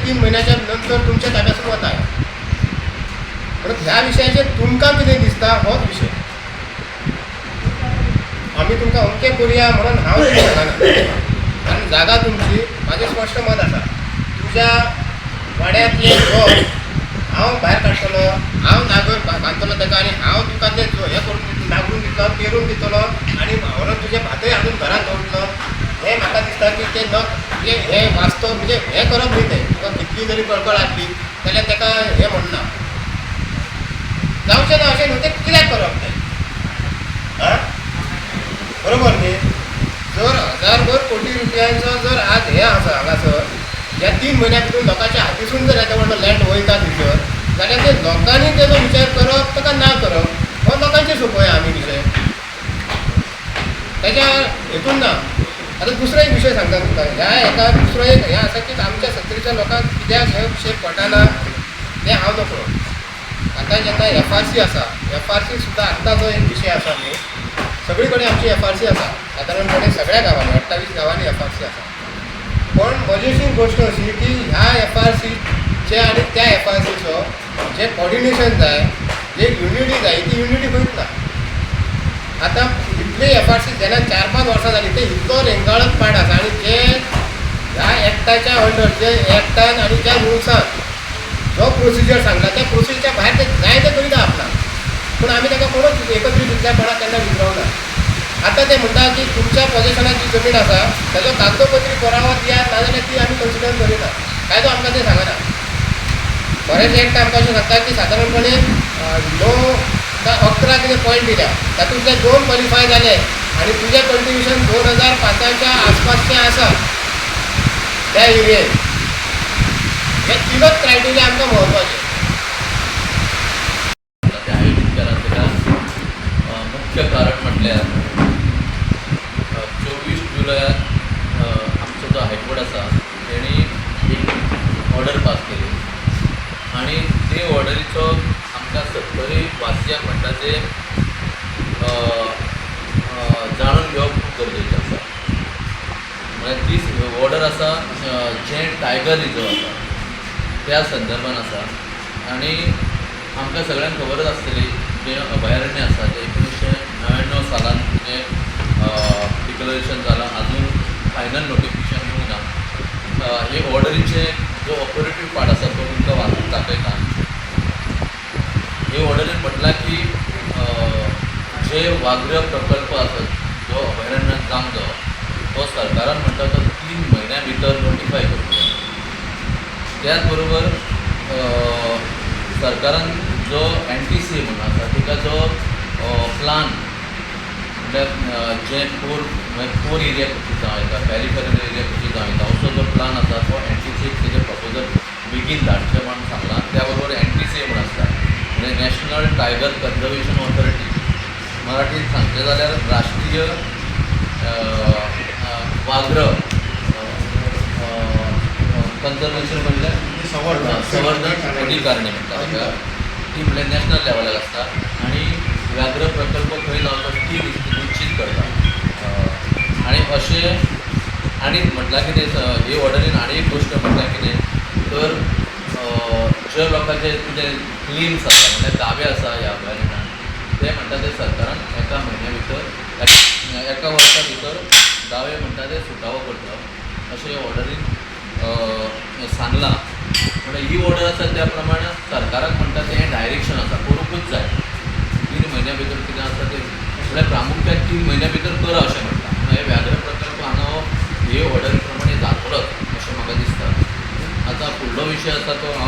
3 म्हयन्याच्या नंतर तुमच्या ताब्यासून वता. म्हणून ह्या विशयाचेर तुमकां कितें दिसता होच विशय. आमी तुमकां अमकें करुया म्हणून हांव तुमकां सांगना, कारण जागा तुमची. म्हाजें स्पश्ट मत आसा, तुज्या वाड्यांतलें घर हांव भायर काडटलो, हांव नागर बांदतलो ताका आनी हांव तुका तें हें करून दितलो, नागरून दितलो, पेरून दितलो आनी व्हरोन तुजें भातय हाडून घरांत दवरतलो. हें म्हाका दिसता की तें न म्हणजे हें वास्तव, म्हणजे हें करप न्ही तें. तुका कितली जरी कळकळ आसली जाल्यार ताका हें म्हणना, जावचें ना अशें न्हू. तें कित्याक करप तें? आं, बरोबर न्ही? जर हजारभर कोटी रुपयांचो जर आज हें आसा हांगासर, ह्या 3 म्हयन्या भितर लोकांच्या हातीसून जर येदो व्हडलो लँड वयता थंयसर जाल्यार ते लोकांनी तेजो विचार करप ताका ना करप हो लोकांचेर सोंपोवया आमी विशय. तेज्या हेतून ना. आतां दुसरो एक विशय सांगता तुमकां. ह्या हेका दुसरो एक हें आसा की आमच्या सत्तरीच्या लोकांक कित्याक हे विशय पटना तें हांव नकळो. आतां जेन्ना एफआरसी आसा, एफआरसी सुद्दां आत्तां जो एक विशय आसा न्ही, सगळी कडेन आमची एफआरसी आसा. सादारणपणे सगळ्या गांवांनी, 28 गांवांनी एफआरसी आसा. पण मजेशीर गोश्ट अशी की ह्या एफआरसीचे आनी त्या एफआरसीचो जे कॉर्डिनेशन जाय, जे युनिटी जाय, ती युनिटी खंयच ना. आतां इतली एफआरसी जेन्ना 4-5 वर्सां जालीं, ते इतलो रेंगाळत पार्ट आसा आनी जे ह्या एक्टाच्या अंडर, जे एक्टान आनी ज्या रुल्सान जो प्रोसिजर सांगला, त्या प्रोसिजरच्या भायर ते जाय ते करीता आपणाक. पूण आमी ताका कोणूच एकत्रीत इतल्यापणाक केन्ना विचारूना. आतां ते म्हणटा की तुमच्या पोजेशनात जी जमीन आसा ताजो कागदोपत्री पुरावो दियात, नाजाल्यार ती आमी कन्सिडर करिना. कायदो आमकां तें सांगना. फॉरेस्ट एक्ट आमकां अशें सांगता की सादारणपणे 9 काय 11 कितें पॉयंट दिल्या, तातूंतले दोन क्वॉलिफाय जाले आनी तुजें कल्टिवेशन 2005च्या आसपासचें आसा त्या एरियेन, हे तिनूच क्रायटेरिया आमकां म्हत्वाचे. ते आयोजीत केला तेका मुख्य कारण म्हटल्यार 24 जुलयाक आमचो जो हायकोर्ट आसा तेणी एक ऑर्डर पास केली आनी ते ऑर्डरीचो आमकां सत्तरी वासियांक म्हणटा ते जाणून घेवप खूब गरजेचें आसा. म्हळ्यार ती ऑर्डर आसा जें टायगर रिजर्व आसा त्या संदर्भान आसा. आनी आमकां सगळ्यांक खबरच आसतली, जें अभयारण्य आसा तें 1999 सालान जें डिक्लरेशन जालां, आजून फायनल नोटिफिकेशन येवंक ना. हे ऑर्डरीचे जो ऑपरेटीव पार्ट आसा तो तुमकां वाचून दाखयता. हे ऑर्डरीन म्हटलां की जे वाघ्र प्रकल्प आसा जो अभयारण्यात जावंक जावो, तो सरकारान म्हणटा तो 3 म्हयन्या भितर नोटिफाय करूंक जाय. त्याच बरोबर सरकारान जो एनटीसीए म्हणून आसा तिका जो प्लान, म्हळ्यार जे कोर, म्हळ्यार कोर एरिया कशी जावं येता, पेरिफेरल एरिया कशी जावं येता, असो जो प्लान आसा तो एनटीसीएक तेजें प्रपोजल बेगीन धाडचें म्हूण सांगलां. त्या बरोबर एनटीसीए म्हूण आसता, म्हणजे नॅशनल टायगर कन्जर्वेशन ऑथॉरिटी, मराठीत सांगचें जाल्यार राष्ट्रीय वाघ्र कन्जर्वेशन म्हणल्यार संवर्धन. संवर्धन अधिकारणी म्हणटा ताका. ती म्हणल्यार नॅशनल लेवलार आसता आनी व्याघ्र प्रकल्प खंय लावचो ती निश्चीत करता. आनी अशें आनी म्हटलां कितें, हे ऑर्डरीन आनी एक गोश्ट म्हटल्यार कितें तर जे लोकांचे कितें क्लेम्स आसा, म्हणल्यार दावे आसा ह्या अभयारण्यान, ते म्हणटा ते सरकारान एका म्हयन्या भितर, एका वर्सा भितर दावे म्हणटा ते सुटावो करतलो अशें ऑर्डरीन सांगलां. म्हणल्यार ही ऑर्डर आसा त्या प्रमाणे सरकाराक म्हणटा तें डायरेक्शन आसा, करूंकूच जाय 3 म्हयन्या भितर. कितें आसा तें म्हळ्यार प्रामुख्यान 3 म्हयन्या भितर करा अशें म्हणटा. म्हणल्यार हे व्याघ्र प्रकल्प हांगा हो हे ऑर्डरी प्रमाणे जातलोच अशें म्हाका दिसता. आतां फुडलो विशय आसा तो हांव